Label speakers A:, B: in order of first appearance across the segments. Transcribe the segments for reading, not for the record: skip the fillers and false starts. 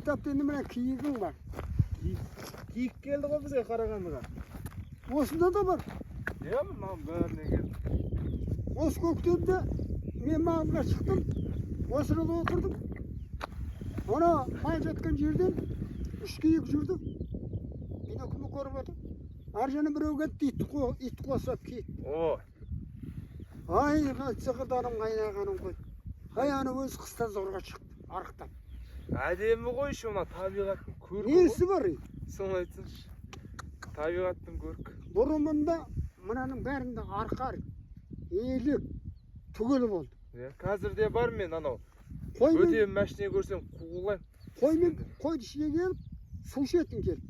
A: Этапта енді мына киігің бар.
B: Киік келді ғой бізге, Қарағандыға.
A: Осында да бар.
B: Иә, мынаның бәріне келді.
A: Осы көктемде мен маңызға шықтым. Осы арада отырдым. Ана мал жатқан жерден үш киік жүрді. Бинокльмен көріп отырмын. Ар жағынан біреу кетті, ит қосап киік.
B: О.
A: Ай, зығырданым қайнағаным ғой. Ай, ана өзі қыста зорға шықты, арықтап.
B: Әдемі ғой еще, мына табиғаттың көркі ғой.
A: Несі бар? Ей?
B: Соны айтсыншы. Табиғаттың көркі.
A: Бұрын мұнда мынаның бәрінде арқар, елік түгел болды.
B: Иә, қазір де бар, мен анау
A: Қоймен,
B: өте машина көрсем, қуғылаймын.
A: қоймен қойды ішіне келіп, су ішетін келіп.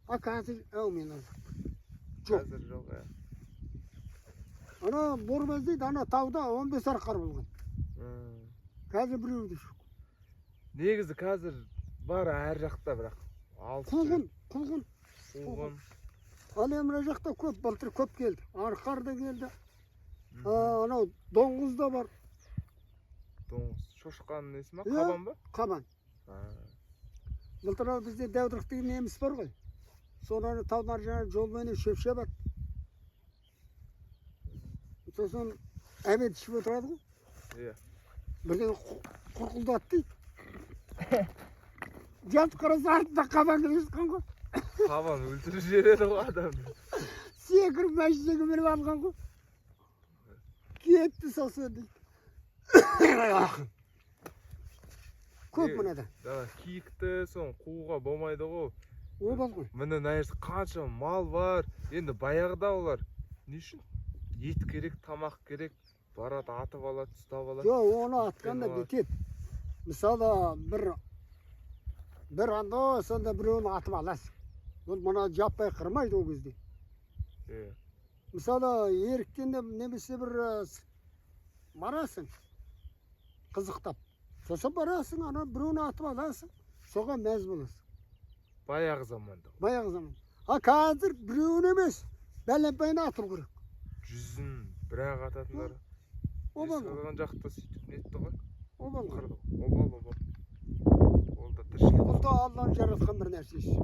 A: А қазір әумин Алла. Жоқ.
B: Қазір жоқ, иә.
A: Ана Борбаз дейді, ана тауда 15 арқар болған. Қазір біреуі де жоқ.
B: Негізі қазір бар әр жақта, бірақ алыс.
A: Құлғын, құлғын.
B: Құлғын.
A: Ал енді мына жақта көп, былтыр көп келді. Арқар да келді. А, анау доңғыз да бар,
B: Доңыз, шошқаның несі ма?
A: Иә.
B: Қабан ба?
A: Қабан.
B: А,
A: Былтыр ау бізде Дәудірық деген неміс бар ғой. Соны ана таудың ар жағынан жолменен шөп шабады. Сосын обед ішіп отырады ғой.
B: Иә.
A: Бірдеңе құрқылдады дейді. Жалт қараса, артында қабан келе жатқан ғой.
B: Қабан өлтіріп жібереді ғой адамды.
A: Секіріп машинаға мініп алған ғой. Кетті сосын дейді. Көп мынада.
B: Дала киікті соны қууға болмайды ғой.
A: Обал ғой.
B: Міне, мына жерде қанша мал бар. Енді баяғыда олар не үшін? Ет керек, тамақ керек. Барады, атып алады, ұстап алады.
A: Жоқ, оны атқанда
B: алады.
A: бүйтеді. Мысалы, бір анда сонда біреуін атып аласың. Ол мына жаппай қырмайды ол кезде.
B: Иә.
A: Мысалы, еріктен де немесе бір барасың қызықтап. Сосын барасың, ана біреуін атып аласың, соған мәз боласың.
B: Баяғы заманда.
A: Баяғы заман. А қазір біреуін емес, бәленбайын ату керек.
B: Жүзін бірақ ататындар.
A: Обал ғой,
B: Жезқазған жақта сөйтіп нетті ғой.
A: обал ғой.
B: Қырды ғой. Обал, обал. Ол да тіршілік.
A: Бұл да Алланың жаратқан бір нәрсесі.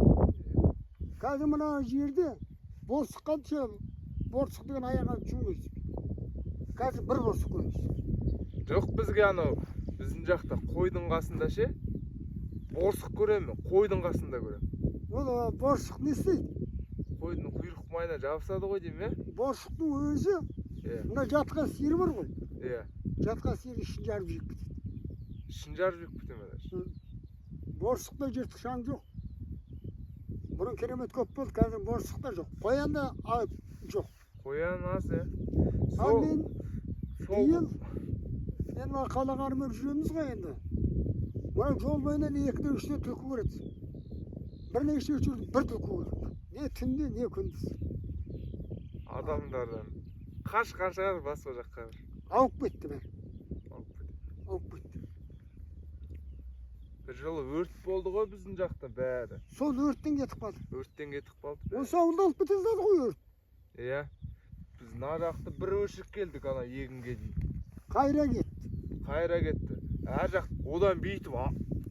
A: Қазір мына жерде борсық қанша, борсық деген аяғына жумайсың. Қазір бір борсық көрмейсің.
B: Жоқ, бізге анау біздің жақта қойдың қасында ше, борсық көремін мен, қойдың қасында көремін.
A: Ол борсық не істейді?
B: Қойдың құйрық майына жабысады ғой деймін, иә.
A: Борсықтың өзі мына жатқан сиыр бар ғой. Жатқан сиыр ішін жарып жеп кетеді.
B: Ішін жарып жеп кете ме даже?
A: Борсықта жыртқыш аң жоқ. Бұрын керемет көп болды, қазір борсық та жоқ. Қоян да жоқ.
B: Қоян аз, иә.
A: Ал
B: Сол
A: мен
B: сол
A: биыл енді мына қалаға армап жүреміз ғой енді. Мына жол бойынан екіден үштен түлкі көреді. Бірнеше жүрді, бір түлкі көрдік. Не түнде, не күндіз.
B: Адамдардан қашқан шығар басқа жаққа бір.
A: Ауып кетті бәрі.
B: Алып кетеді.
A: Ауып кетті.
B: Бір жылы өрт болды ғой біздің жақта бәрі.
A: Сол өрттен кетіп қалды.
B: Өрттен кетіп қалды бәрі.
A: Осы ауылда алып кете жаздады ғой өрт.
B: Иә, біз мына жақты бір өшіріп келдік ана егінге дейін.
A: Қайра кетті.
B: Қайра кетті әр жақ. Одан бүйтіп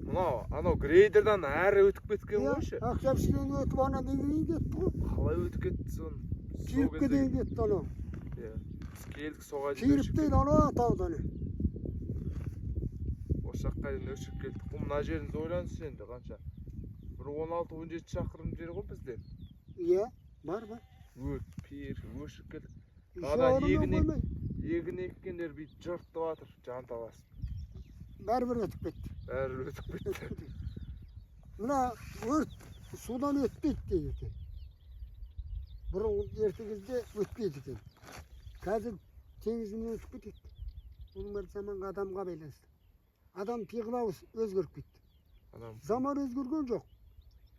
B: мынау анау грейдердан әрі өтіп кеткен ғой ше.
A: Октябрьскийден өтіп, ана неге дейін кетті ғой.
B: Қалай өтіп кетті соны? Сол
A: Киевке
B: кезде
A: дейін кетті анау.
B: Иә, біз келдік, соға дейін өшіріп
A: Киевтен ана таудан.
B: келдік. Осы жаққа дейін өшіріп келдік қой. Мына жеріңіз, ойлаңызшы енді, қанша, бір 16-17 шақырым жер ғой бізден.
A: Иә, бар, бар.
B: Өрт пер өшіріп келдік.
A: Еще
B: Ана
A: орнына қоймай.
B: Егін еккендер бүйтіп жыртып жатыр жанталасып.
A: Бәрібір өтіп кетті.
B: Бәрі өтіп кетті.
A: Өтіп кетті. Мына өрт судан өтпейді дейді екен. Бұрын ерте кезде өтпейді екен. Қазір теңізінен өтіп кетеді. Оның бәрі заманға, адамға байланысты. Адам пиғылы өзгеріп кетті.
B: Адам
A: Заман өзгерген жоқ.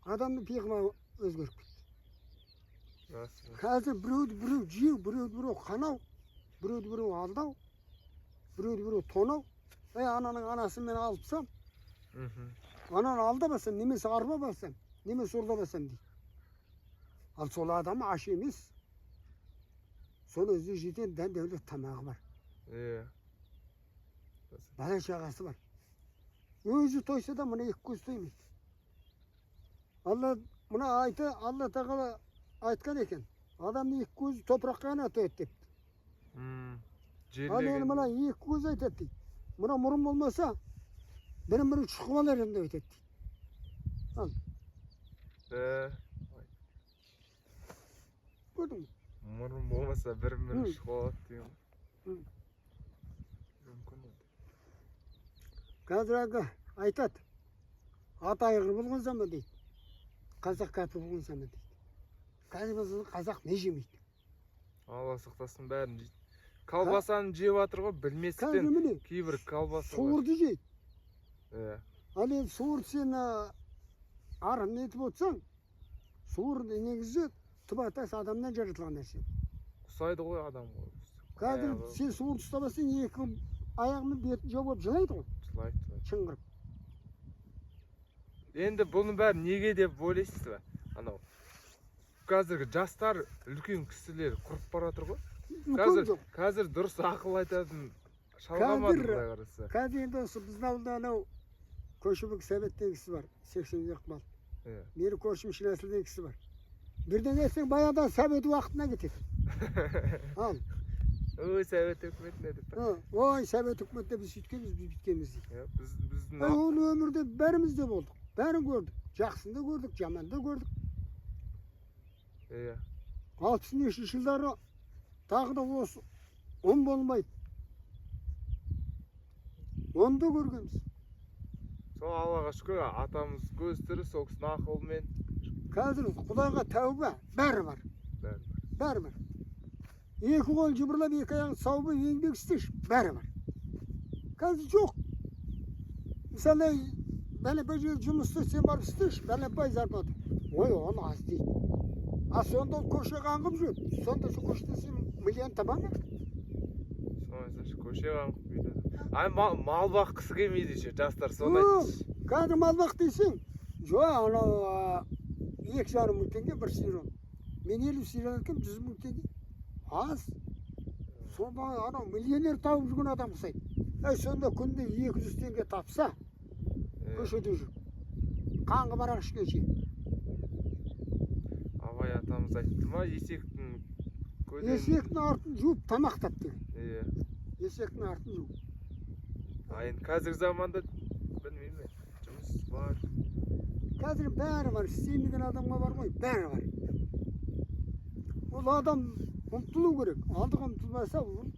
A: Адамның пиғылы өзгеріп кетті.
B: Рас, рас.
A: Қазір біреуді біреу жеу, біреуді біреу қанау, біреуді біреу алдау, біреуді біреу тонау. Ей, ананың анасын мен алып тастам, ананы алдап алсам, немесе арбап алсам, немесе ұрлап алсам дейді. Ал сол адам аш емес. Сол өзіне жететін дән дәулет тамағы бар. Бала шағасы бар. Өзі тойса да, мына екі көз тоймайды. Алла мына айты, Алла тағала айтқан екен, адамның екі көзі топыраққа ғана атады деп. Ал енді мына
B: Жерлеген.
A: екі көз айтады дейді, мына мұрын болмаса, бірін бірі шұқып алар едім деп айтады дейді. Көрдің бе?
B: Мұрын болмаса, бірін бірі шұқып алады деген. Мүмкін енді.
A: Қазір әлгі айтады, ат айғыр болған заман дейді, қазақ кәпір болған заман дейді. Қазір біздің қазақ не жемейді?
B: Алла сақтасын, бәрін жейді. Колбасаны жеп жатыр ғой
A: Қазір
B: білместен,
A: міне
B: кейбір колбасалар.
A: Суырды жейді. Ал енді суырды сен ары нетіп отырсаң, суыр негізі түбатас адамнан жаратылған нәрсе.
B: Ұқсайды ғой адамға.
A: Қазір
B: Аяғы
A: сен суырды ұстамасаң, екі аяғымен бетін жауып алып жылайды ғой.
B: Жылайды, жылайды.
A: Шыңғырып.
B: Енді бұның бәрі неге деп ойлайсыз ба? Анау қазіргі жастар, үлкен кісілер құрып бара жатыр ғой.
A: Үлкен
B: Қазір
A: жоқ.
B: қазір дұрыс ақыл айтатын шалғамады, былай қараса.
A: Қазір енді осы біздің ауылда анау Көшібек Сәбет деген кісі бар, 80 мал. Менің көршім Шынәсіл деген кісі бар. Бірдеңе айтсаң, баяғыда совет уақытына кетеді. Ал
B: Ой, совет өкіметіне деп па?
A: Ой, совет өкіметінде біз сөйткенбіз, біз бүйткенбіз дейді.
B: Иә, біздің
A: Ай, оны өмірде бәріміз де болдық, бәрін көрдік, жақсыны да көрдік, жаманды да көрдік. 60-нешінші жылдары тағы да осы ұн болмайды, оны да көргенбіз.
B: Сол Аллаға шүкір, атамыз көз тірі, сол кісінің ақылымен.
A: Қазір құдайға тәуба, бәрі бар.
B: Бәрі бар.
A: Бәрі бар. Екі қол жыбырлап, екі аяғың сау болып, еңбек істеші, бәрі бар. Қазір жоқ. Мысалы, бәленбай жерде жұмыс істе, сен барып істеші, бәленбай зарплата, ой, оны аз дейді. А сонда ол көше қаңғып жүреді. Сонда сол көшеде сен миллион таба ма?
B: Соны айтсаңшы, көше қаңғып бүйтеді. Ай, мал баққысы келмейді еще жастар, соны
A: Жоқ.
B: айтшы.
A: Қазір мал бақ десең, жоқ, анау 2,5 мың теңге бір сиыр. Мен 50 сиыр алады екенмін, 100 000 теңге аз. Сонда анау миллионер тауып жүрген адам ұқсайды. Әй, сонда күнде 200 теңге тапса, көшеде жүріп, қаңғып арақ ішкенше.
B: Абай атамыз айтты ма, есектің көден
A: Есектің артын жуып тамақ тап деген. Есектің артын жуып.
B: А енді қазіргі заманда білмеймін мен, жұмыс бар.
A: Қазір бәрі бар, істемеген адамға бар ғой, бәрі бар. Ол адам ұмтылу керек. Алдыға ұмтылмаса, ол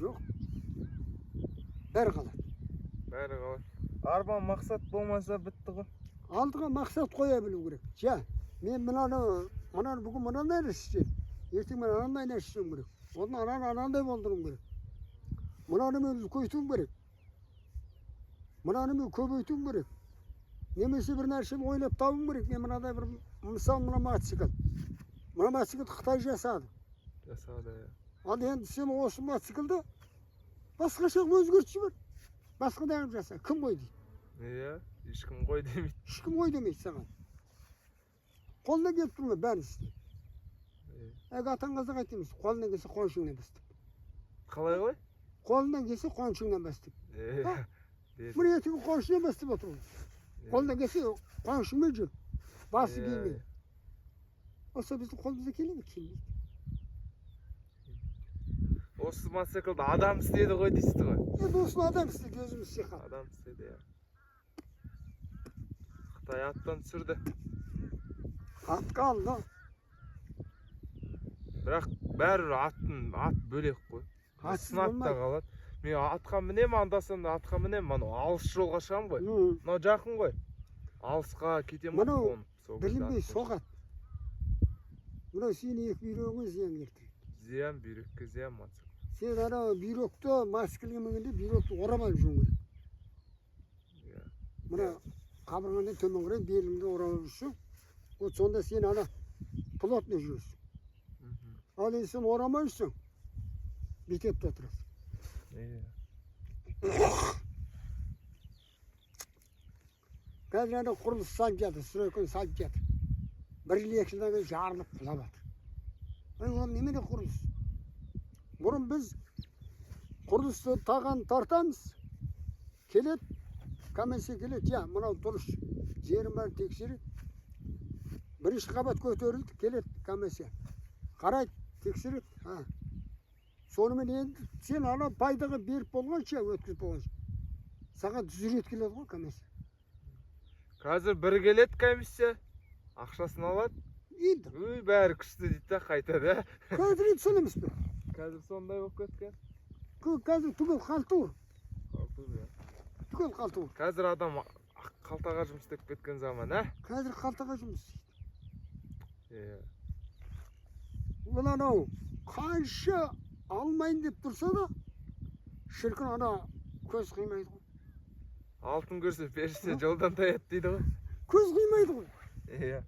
A: жоқ, бәрі қалады.
B: Бәрі қалады. Арман, мақсат болмаса, бітті ғой.
A: Алдыға мақсат қоя білу керек. Жа, мен мынаны бүгін мынандай нәрсе істедім, ертең мен анандай нәрсе істеуім керек, одан ананы анандай болдыруым керек, мынаны мен үлкейтуім керек, мынаны мен көбейтуім керек немесе бір нәрсені ойлап табуым керек. Мен мынадай бір, мысалы, мына мотоцикл, мына мотоциклді Қытай жасады.
B: Жасады, иә.
A: Ал енді сен осы мотоциклді басқаша қылып өзгертіп жібер, басқадай қылып жаса, кім қой дейді?
B: Иә, ешкім қой демейді.
A: Ешкім қой демейді саған. Қолынан келіп тұр ма, бәрін істе. Әлгі атаң қазақ айтты емес, қолынан келсе, қоншыңнан бас деп.
B: Қалай, қалай?
A: Қолынан келсе, қоншыңнан бас деп.
B: Иә, деді.
A: Міне, ертең қоншыңнан бас деп отыр ғой. Қолынан келсе, қоншыңмен жүр, басы келмей. Осы біздің қолымыздан келе ме? Келмейді.
B: Осы мотоциклді адам істеді ғой дейсіз ғой.
A: Енді осыны адам істеді, өзіміз сияқты.
B: Адам істеді, иә. Қытай аттан түсірді.
A: Атқа алды.
B: Бірақ бәрібір ат бөлек қой.
A: Атсыз
B: Сынады да
A: болмайды.
B: қалады. Мен атқа мінемін, анда санда атқа мінемін, анау алыс жолға шығамын ғой. Мынау жақын ғой, алысқа кетемін ғой
A: Мынау
B: қонып. Сол кезде
A: білінбей
B: атқа
A: соғады. Мынау сенің екі бүйрегіңе зиян келтіреді.
B: Зиян, бүйрекке зиян мотоцикл.
A: Сен анау бүйректі, мотоциклге мінгенде бүйректі орап алып жүруің керек. Мына қабырғаңнан төмен қарай беліңді орап алып жүрсең, вот сонда сен ана плотно жүресің. Ал енді сен орамай жүрсең, бүйтіп те отырасың. Қазір ана құрылыс салып жатыр, стройканы салып жатыр, бір жыл, 2 жылдан кейін жарылып құлап жатыр. Ой, ол немене құрылыс? Бұрын біз құрылысты таған тартамыз, келеді комиссия, келеді, иә, мынау дұрыс, жерін бәрін тексереді. Бірінші қабат көтерілді, келеді комиссия. Қарайды, тексереді. Ha. Сонымен енді сен ана пайдаға беріп болғанша, өткізіп болғанша, саған 100 рет келеді ғой комиссия.
B: Қазір бір келеді комиссия, ақшасын алады.
A: Енді
B: Өй, бәрі күшті дейді да қайтады, ә?
A: Қазір енді сол емес пе?
B: Қазір сондай болып кеткен.
A: Қазір түгел халтур,
B: Халтур, иә.
A: түгел халтур.
B: Қазір адам қалтаға жұмыс істеп кеткен заман, ә?
A: Қазір қалтаға жұмыс істейді.
B: Иә.
A: Ол анау қанша алмайын деп тұрса да, шіркін, ана көз қимайды ғой.
B: Алтын көрсе, періште жолдан таяды дейді ғой.
A: Көз қимайды ғой.
B: Иә.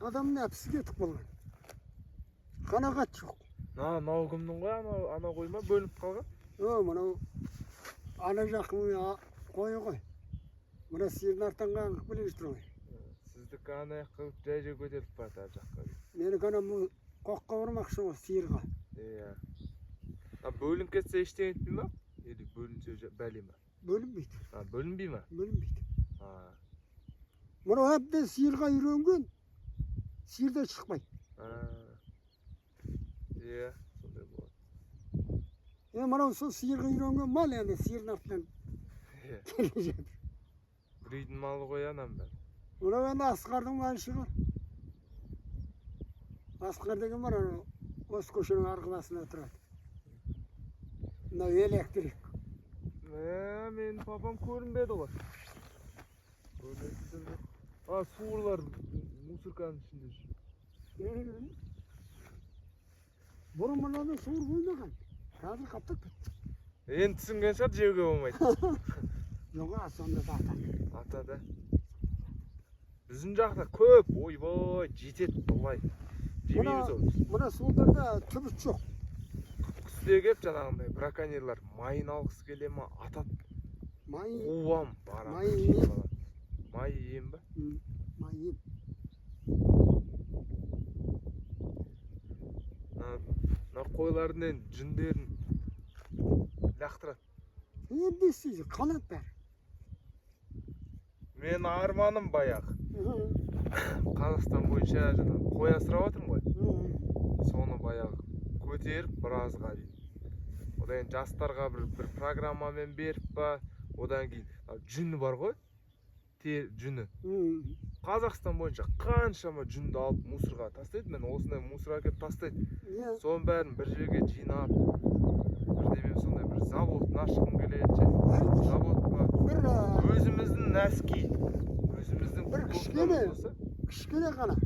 A: Адамның нәпсісі кетіп қалған. Қанағат жоқ.
B: Мынау кімнің ғой? Анау қой ма бөлініп қалған?
A: О, мынау ана жақтың қойы ғой. Мына сиырдың артынан қаңғып келе жатыр ғой.
B: Сіздікі ана жаққа жай жай көтеріліп барады ар жаққа.
A: Менікі ана бұл қоққа бармақшы ғой, сиырға.
B: Иә. А бөлініп кетсе, ештеңе етпей ма? Или бөлінсе бәле ма?
A: Бөлінбейді.
B: А, бөлінбей ма?
A: Бөлінбейді.
B: А,
A: Мынау әбден сиырға үйренген, сиырдан шықпайды.
B: а. Иә, сондай болады.
A: Е, мынау сол сиырға үйренген мал, енді сиырдың артынан
B: Иә.
A: келе жатыр.
B: Бір үйдің малы ғой ананың бәрі.
A: Мынау енді Асқардың малы шығар. Асқар деген бар, анау осы көшенің арғы басында тұрады. Мынау электрик.
B: Ә, менің папам көрінбеді ғой. Көрінбеді. А, суырлар мусорканың ішінде жүр.
A: Бұрын мынаны суыр қоймаған. Қазір қаптап кетті.
B: Енді түсінген шығар, жеуге болмайды.
A: Жоқ, а сонда да атады.
B: Атады. Біздің жақта көп, ойбай, жетеді былай. Жемейміз оны.
A: Мына суырдарда түбіт жоқ.
B: Күзде келіп жаңағындай браконьерлар майын алғысы келе ма, атады.
A: Май,
B: Қуам барады.
A: Майы ем.
B: Майы ем ба?
A: Май ем.
B: Мына қойлардың енді жүндерін лақтырады.
A: Енді не істейсің? Қалады бәрі.
B: Мен арманым баяғы. Қазақстан бойынша жаңағы қой асырап жатырмын ғой. Соны баяғы көтеріп біразға дейін. Одан кейін жастарға бір программамен беріп па, одан кейін жүні бар ғой, жүні. Қазақстан бойынша қаншама жүнді алып мусорға тастайды, мен осындай мусор әкеліп тастайды.
A: Иә.
B: Соның бәрін бір жерге жинап, бірдеме сондай бір заводын ашқым келеді ше.
A: Әрине.
B: Завод па?
A: Бір
B: Өзіміздің нәски, өзіміздің
A: бір
B: футболкамыз
A: кішкене
B: болса,
A: кішкене ғана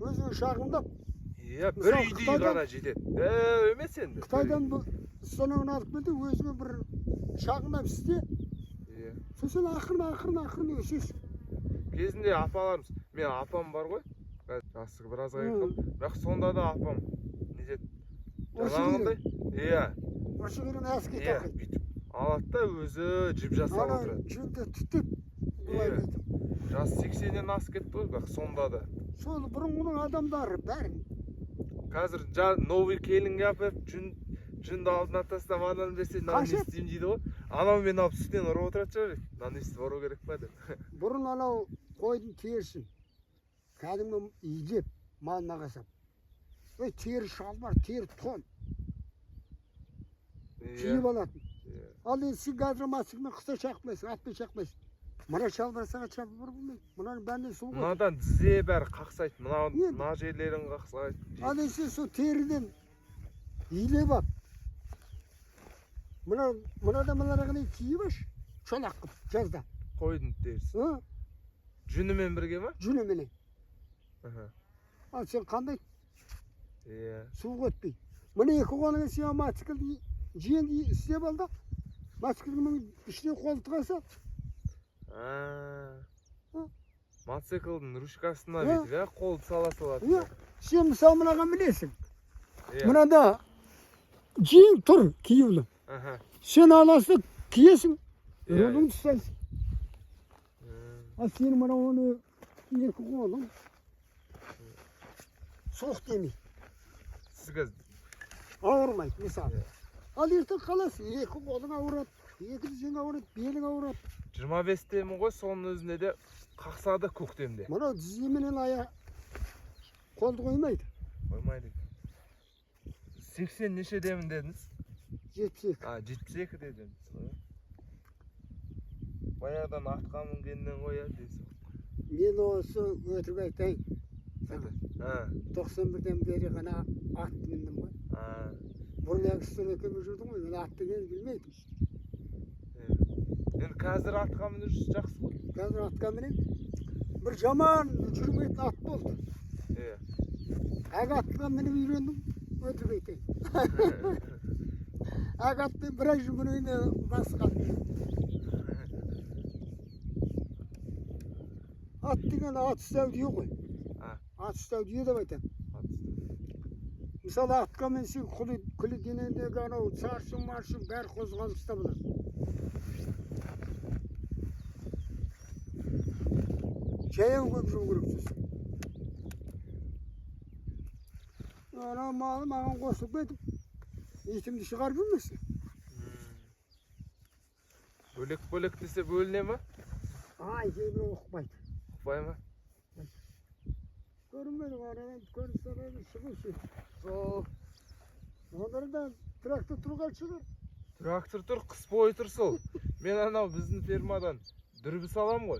A: өзің шағындап.
B: Иә, бір
A: Мысалы,
B: үйдей ғана жетеді. Дәу емес енді. Бір
A: Қытайдан бұл станогын алып келді, өзіңе бір шағындап істе.
B: Иә.
A: Сосын ақырын, ақырын, ақырын өсесің.
B: Кезінде апаларымыз, мен апам бар ғой, қазір жасы біразға кетіп қалды, бірақ сонда да апам не етеді,
A: Осы
B: жаңағындай, иә,
A: осы жерін әске
B: иә,
A: тақайды.
B: бүйтіп алады да өзі жіп жасап
A: Ана
B: отырады.
A: жүнді түтіп былай
B: Иә.
A: бүйтіп.
B: Жасы 80-нен асып кетті ғой, бірақ сонда да.
A: Сол бұрынғының адамдары бәрін.
B: Қазір новый келінге апарып жүнді алдына тастап, ананы берсе, мынаны не
A: Қашады.
B: істеймін дейді ғой. Анау мені алып үстінен ұрып отыратын шығар, мынаны өйстіп ұру керек па деп.
A: Бұрын анау қойдың терісін кәдімгі илеп малына қасап. Ой, тері шалбар, тері тон
B: Иә,
A: киіп алатын.
B: Иә.
A: Ал енді сен қазір мотоциклмен қыста шақпайсың, атпен шақпайсың. Мына шалбар саған шалбар болмайды. Мынаның бәрінен су ғой.
B: Мынадан тізе бәрі қақсайды, мына
A: Енді.
B: мына жерлерін қақсайды.
A: Ал енді сен сол теріден илеп алып, мына мынадан мынаға қарай киіп аш, шолақ қылып жазда.
B: Қойдың терісі.
A: Ы?
B: Жүнімен бірге ма?
A: Жүніменен.
B: Аха.
A: Ал сен қандай
B: Иә.
A: суық өтпей. Міне, екі қолыңа сен мотоциклді жеңді істеп ал да, мотоциклдің ішіне қол тығаса,
B: А.
A: Ы.
B: Мотоциклдің ручкасына
A: Иә.
B: бүйтіп, иә, қолды сала салады.
A: Иә. Сен мысалы мынаған мінесің.
B: Иә.
A: Мынада жең тұр киюлі.
B: Аха.
A: Сен аласың, киесің,
B: Иә,
A: руліңді ұстайсың.
B: М,
A: Ал сен мына оны екі қолың суық демейді,
B: Сіз қазір
A: ауырмайды мысалы.
B: Иә.
A: Ал ертең қаласың, екі қолың ауырады, екі тізең ауырады, белің ауырады.
B: 25-темін ғой, соның өзінде де қақсады көктемде.
A: Мынау тіземенен аяқ қолды қоймайды.
B: Қоймайды екен. 80 нешедемін дедіңіз?
A: 72.
B: А, 72 дедіңіз ғой. Баяғыдан атқа мінгеннен ғой, иә, дейсіз.
A: Мен осы өтірік айтайын.
B: А,
A: 91-ден бері ғана ат міндім ғой.
B: а.
A: Бұрын әкісі екеуміз жүрдім ғой, мен ат дегенді білмейтінмін.
B: Енді қазір атқа міну жақсы ғой.
A: Қазір атқа мінемін. Бір жаман жүрмейтін ат болды.
B: Иә.
A: Әлгі атқа мініп үйрендім, өтірік айтайын. Әлгі атпен бір ай жүргеннен кейін басы қатты. Ат деген ат ұстау түйе ғой.
B: А.
A: Ат ұстау түйе деп айтамын.
B: Ат ұстау.
A: Мысалы, атқа мінсең, күлі денеңдегі анау саршы маршы бәрі қозғалыста болады. Жаяу көп жүру керек сосын. Ана малы маған қосылып кетіп, итімді шығарып жүрмесін.
B: Бөлек бөлек десе бөліне ма?
A: Ай, кейбіреу ұқпайды.
B: Ұқпай ма?
A: Көрінмеді ғой, анадан көрінсе шығушы.
B: Сол.
A: Олар да трактор тұрған шығар.
B: Трактор тұр, қыс бойы тұр сол. Мен анау біздің фермадан дүрбі салам ғой.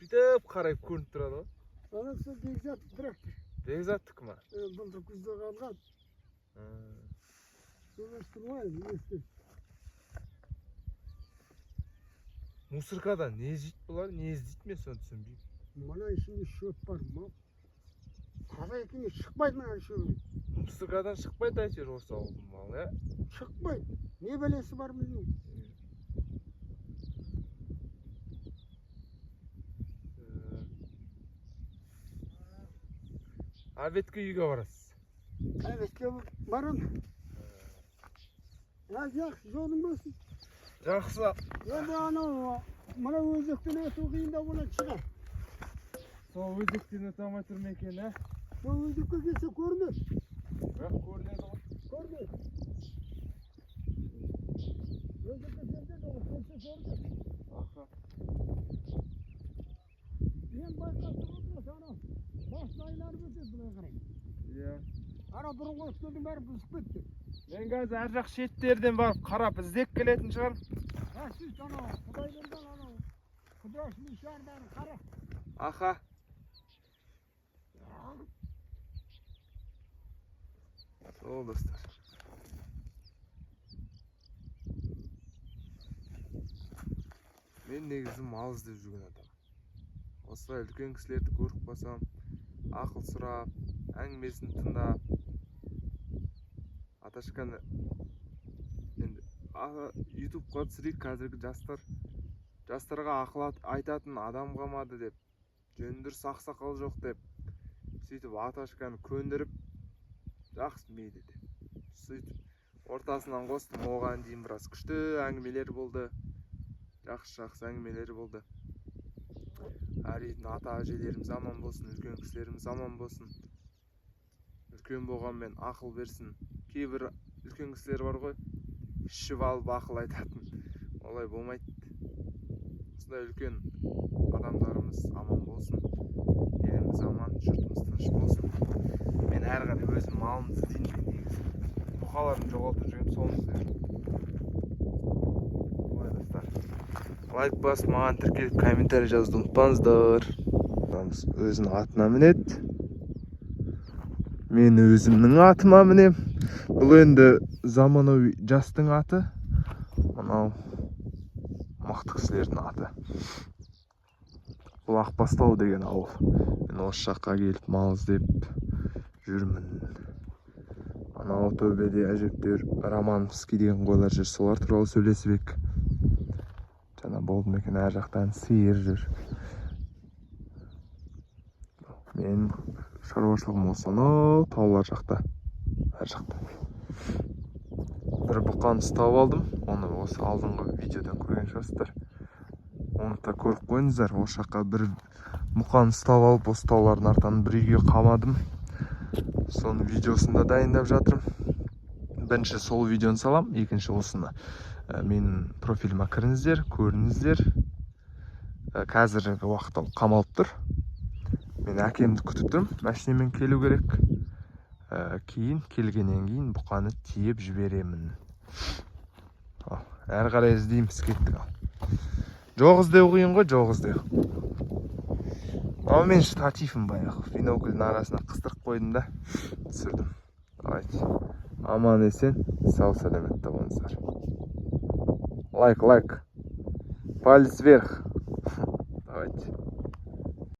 B: Бүйтіп қарай көрініп тұрады ғой.
A: Анау сол Бекзат трактор.
B: Бекзаттікі ма?
A: Былтыр күзде қалған. Еместің ғой, еместің.
B: Мусоркадан не жейді бұлар, не іздейді, мен соны түсінбеймін.
A: Мына ішінде шөп бар, мынау. Қалай екені шықпайды мына шөбі.
B: Мусоркадан шықпайды әйтеуір осы ауылдың малы, иә?
A: Шықпайды. Не бәлесі бар білмеймін.
B: Обедке үйге барасыз.
A: Обедке барамын. А, жақсы, жолың болсын.
B: Жақсы.
A: Енді анау мына өзектен өту қиындау болады шығар.
B: Сол өзектен өте алмай тұр ма екен, ә?
A: Сол өзекке келсе көрінеді.
B: Бірақ көрінеді ғой.
A: Көрінеді. Өзекке келсе де келсе көрінеді.
B: Аха.
A: Мен байқап тұрмын, анау басын айналып өтеді былай қарай.
B: Иә.
A: Ана бұрынғы өткендің бәрі бұзып кетті.
B: Мен қазір ар жақ шеттерден барып қарап іздеп келетін шығармын.
A: А сіз анау Құдайберген, анау Құдаш бәрін қара.
B: Аха. Сол, достар. Мен негізі мал іздеп жүрген адам. Осылай үлкен кісілерді көріп қалсам, ақыл сұрап, әңгімесін тыңдап, аташканы енді ютубқа түсірейік, қазіргі жастарға ақыл айтатын адам қалмады деп, жөні дұрыс ақсақал жоқ деп, сөйтіп аташканы көндіріп, жақсы мейлі деп, сөйтіп ортасынан қостым. Оған дейін біраз күшті әңгімелер болды, жақсы жақсы әңгімелер болды. Әр үйдің ата әжелеріміз аман болсын, үлкен кісілеріміз аман болсын, үлкен болғанмен ақыл берсін. Кейбір үлкен кісілер бар ғой, ішіп алып ақыл айтатын, олай болмайды. Осындай үлкен адамдарымыз аман болсын, еліміз аман, жұртымыз тыныш болсын. Мен әрі қарай өзім малымды іздеймін. Мен негізі бұқаларымды жоғалтып жүргенмін, соны іздеп. Ой, достар, лайк басып, маған тіркеліп, комментарий жазуды ұмытпаңыздар. Өзінің атына мінеді, мен өзімнің атыма мінем. Бұл енді заманауи жастың аты, мынау мықты кісілердің аты. Бұл Ақбастау деген ауыл. Мен осы жаққа келіп мал іздеп жүрмін. Анау төбеде әжептәуір Романовский деген қойлар жүр, солар туралы сөйлесіп едік. Жаңа болды ма екен, ар жақтан сиыр жүр. Мен шаруашылығым осы анау таулар жақта, ар жақта. Бір бұқаны ұстап алдым, оны осы алдыңғы видеодан көрген шығарсыздар. Оны да көріп қойыңыздар. Осы жаққа бір бұқаны ұстап алып, осы таулардың артынан бір үйге қамадым. Соның видеосын да дайындап жатырмын. Бірінші сол видеоны салам, екінші осыны. Менің профиліме кіріңіздер, көріңіздер. Қазіргі уақытта ол қамалып тұр. Мен әкемді күтіп тұрмын, машинамен келу керек. Кейін келгеннен кейін бұқаны тиеп жіберемін. Ал, әрі қарай іздейміз, кеттік. Ал, жоқ іздеу қиын ғой, жоқ іздеу. Ал мен штативім баяғы бинокльдің арасына қыстырып қойдым да, түсірдім. Давайте, аман есен, сау сәлеметте болыңыздар. Лайк, лайк, палец вверх, давайте.